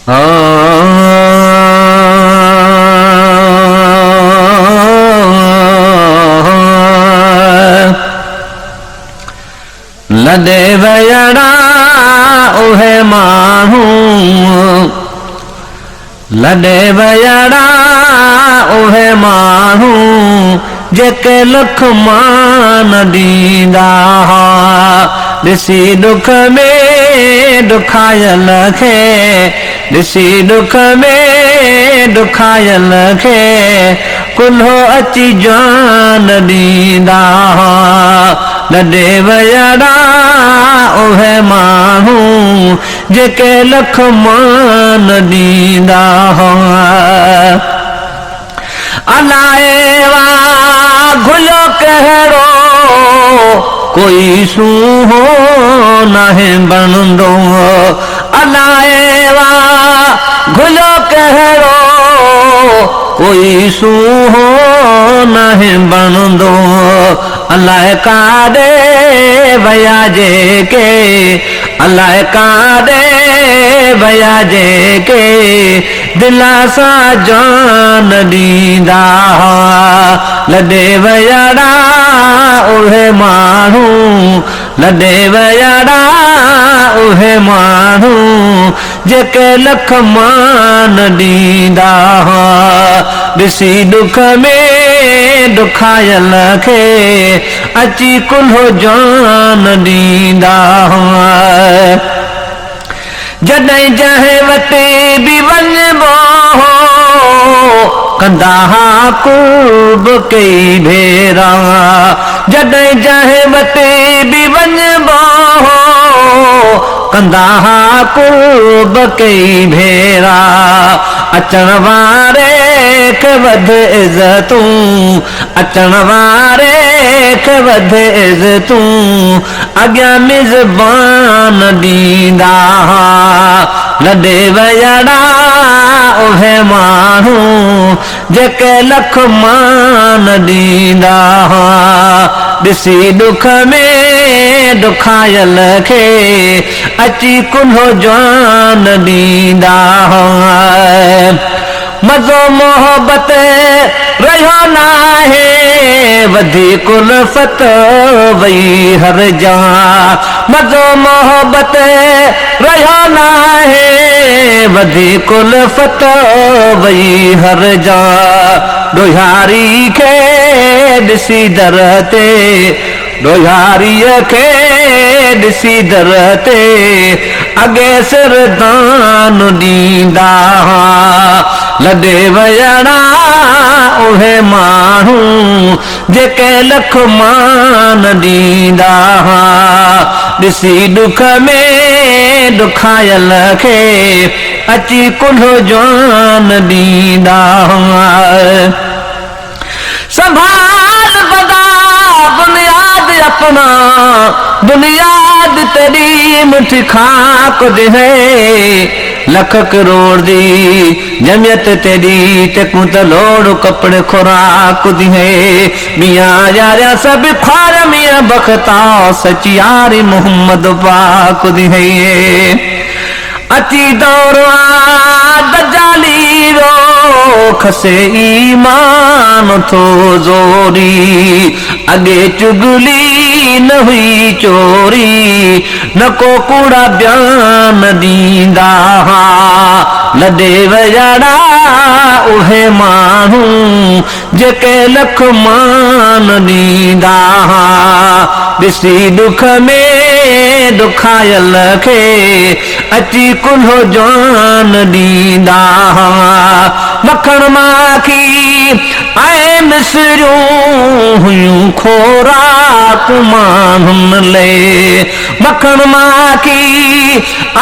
لڏي ويڙا اهي ماڻهو لڏي ويڙا اهي ماڻهو جيڪي لک مان ڏيندا هئا ڏسي ڏک ۾ ڏکايل کي ڏسي ڏک ۾ ڏکايل کي ڪلهو اچي جان ڏيندا هئا لڏي ويڙا اهي ماڻهو جيڪي لک مان ڏيندا هئا. الائي وا گهليو ڪهڙو ڪوئي سونهو ناهي بڻندو الائي وا گهليو ڪهڙو ڪوئي سونهو ناهي بڻندو الائي ڪاڏي ويا جيڪي الائي ڪاڏي ويا جيڪي دلاسا جان ڏيندا هئا لڏي وياڙا اهي ماڻهو لڏي وياڙا اهي ماڻهو جيڪي لک مان ڏيندا هئا ڏسي ڏک ۾ ڏکايل کي اچي ڪلهو جان ڏيندا هئا. جڏهن جنهن وٽ به وڃبو هو، ڪندا ها قرب ڪيئي ڀيرا. جڏهن جنهن وٽ به وڃبو هو، ڪندا ها قرب ڪيئي ڀيرا. اچڻ واري کي وڌ عزتون، اچڻ واري کي وڌ عزتون. اڳيان ميزبان ڏيندا ها. لڏي ويڙا اهي ماڻهو جيڪي لک مان ڏيندا ها. ڏسي ڏک ۾ ڏکايل کي اچي ڪلهو جان ڏيندا ها. مزو محبت رهيو ناهي، وڌي ڪلفت وئي هر جا. مزو محبت رهيو ناهي، وڌي ڪلفت وئي هر جا. ڏوهاري کي ڏسي در تي، ڏوهاريء کي ڏسي در تي اڳي سر دان ڏيندا ها. لڏي ويڙا اهي ماڻهو جيڪي لک مان ڏيندا ها. ڏسي ڏک ۾ ڏکايل کي اچي ڪلهو جان ڏيندا ها. سنڀال بندا بنياد اپنا بنياد تيري مٺ خاڪ the he lakh crore the Jamiat تيري تيڪون ته لوڙ ڪپڙي خوراڪ the هي ميان ياريان سڀ خوار ميان بختا سچ ياري محمد پاڪ the هي. اچي دور آ دجالي رو کسي ايمان ٿو زوري اڳي چغلي نه هئي چوري نه ڪو ڪوڙا بيان ڏيندا ها لڏي وياڙا اهي ماڻهو جيڪي لک مان ڏيندا ها ڏسي ڏک ۾ ڏکايل کي اچي ڪلهو جان ڏيندا ها. مکڻ ماکي ۽ مصريون هيون خوراڪ ماڻهن لئي. مکڻ ماکي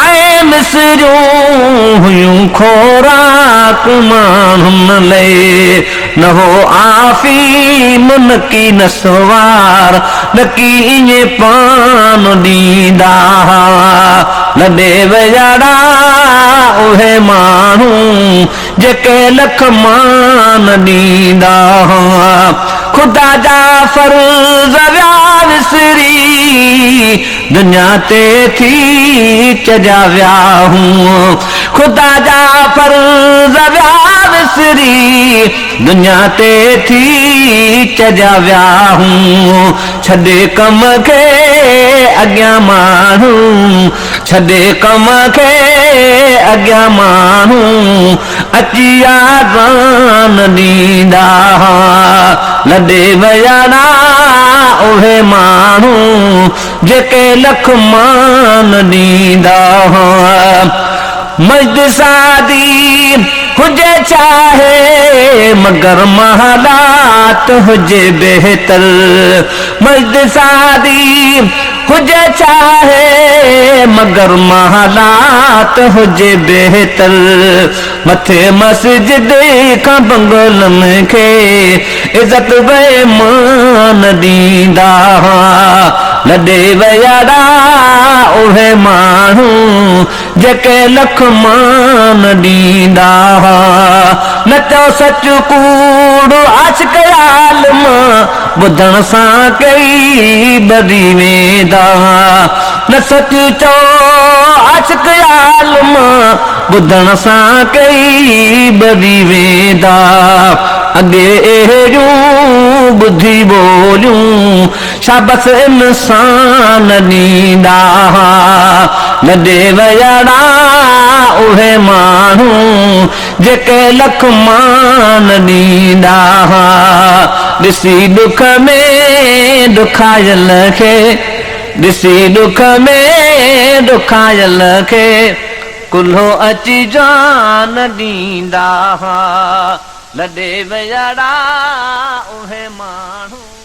۽ مصريون هيون خوراڪ ماڻهن لئي. نه هو آفيم نڪي نسوار، نڪي ائين پان ڏيندا ها. لڏي وياڙا اهي ماڻهو، جيڪي لک مان ڏيندا ها. خدا جا فرض ويا وسري، دنيا تي ٿي چريا ويا هون. خدا جا فرض ويا وسري، دنيا تي ٿي چريا ويا هون. ڇڏي ڪم کي اڳيان ماڻهو، ڇڏي ڪم کي اڳيان ماڻهو، اچي آذان ڏيندا. لڏي ويا اهي ماڻهو، جيڪي لک مان ڏيندا. مجد سادي هجي چاهي، مگر محلات هجي بهتر. مجد سادي هجي چاهي، مگر محلات هجي بهتر. مٿي مسجد کان بنگلن کي عزت مان ڏيندا. لڏي ويا اهي ماڻهو، جيڪي لک مان ڏيندا. نه چئو سچ ڪوڙ عاشق عالم، ٻڌڻ سان ڪئي ٻري ويندا. نه سچ چئو عاشق عالم، ٻڌڻ سان ڪئي ٻري ويندا. اڳي اهڙيون ٻڌي ٻوليون، شابس انسان ڏيندا. لڏي ويا اهي ماڻهو، جيڪي لک مان ڏيندا. ڏسي ڏک ۾ ڏکايل کي، ڏسي ڏک ۾ ڏکايل کي، ڪلهو اچي جان ڏيندا. لڏي ويا اهي ماڻهو.